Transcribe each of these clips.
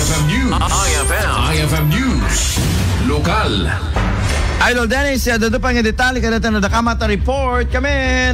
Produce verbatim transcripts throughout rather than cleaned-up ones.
F M News. I F M. I F M News. Lokal. Idol Dennis, uh, dadupa nga detalye kadata nga dakama ta report kami.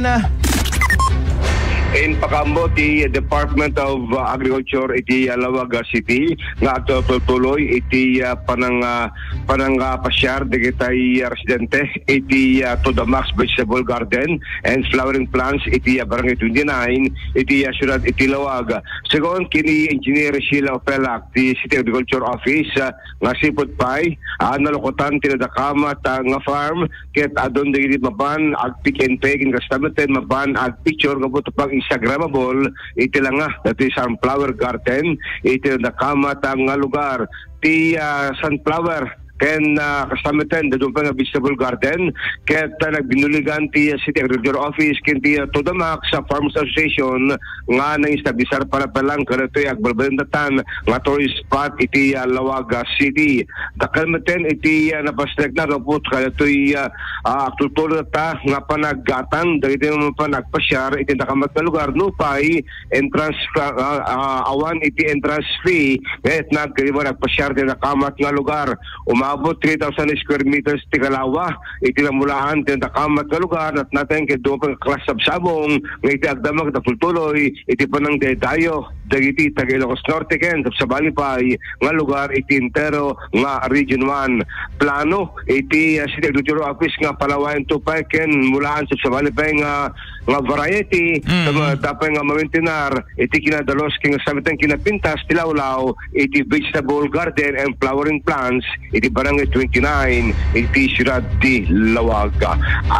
Impakaammo ti Department of, uh, Agriculture iti, uh, Laoag, uh, City nga agtultuloy iti, uh, panang, uh, panangpasiar dagiti, uh, residente iti, uh, Todamax Vegetable Garden and Flowering Plants iti, uh, Barangay twenty-nine iti, uh, siyudad iti Laoag. Segun ken ni Engineer Sheila Opelak ti City Agriculture Office, ah, nga sipud pay, ah, nalukotan ti nadakamat, ah, nga farm ket adun dagiti mapan agpig-, and peg, kasta met mapan agpicture nga pang-Instagrammable iti langa dati sunflower garden iti nadakamat, ah, nga lugar. Ti, ah, sunflower ken, ah, kasta met, dadduma pay nga vegetable garden, ket, ah, nagbinuligan ti, ah, City Agriculture Office ken ti, ah, Todamax Farmers Association nga nang-establisar para pa lang kadatoy agbalbaliwatan nga tourist spot iti, ah, Laoag, ah, City. Dakkel met iti, ah, napasnekna gapu kadatoy, ah, ah, agtultuloy ta nga panaggatang dagiti mapan agpasiar iti nadakamat nga lugar nupay entrance, ah, ah, awan iti entrance fee nga itnag iti mapan agpasiar iti nadakamat nga lugar. Umabot three thousand square meters ti kalawa iti namulaan ti nadakamat nga lugar, natnaten ket dua pay nga class sabsabong nga iti agdamag nagtultuloy iti panangdaydayo dagiti taga Ilocos Norte ken sabsabali pay nga lugar iti entero nga Region one. Plano iti, ah, City Agriculture Office nga palawayen to pay ken mulaan sabsabali pay nga, nga variety, mm, sa ma-, dapay nga mawintinar iti kinadalus ken sabiten kinapintas ti lawlaw iti vegetable garden and flowering plants iti Barangay twenty-nine iti siyudad ti Laoag.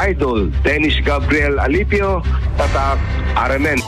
Idol Dennis Gabriel Alipio, Tatak, R M N.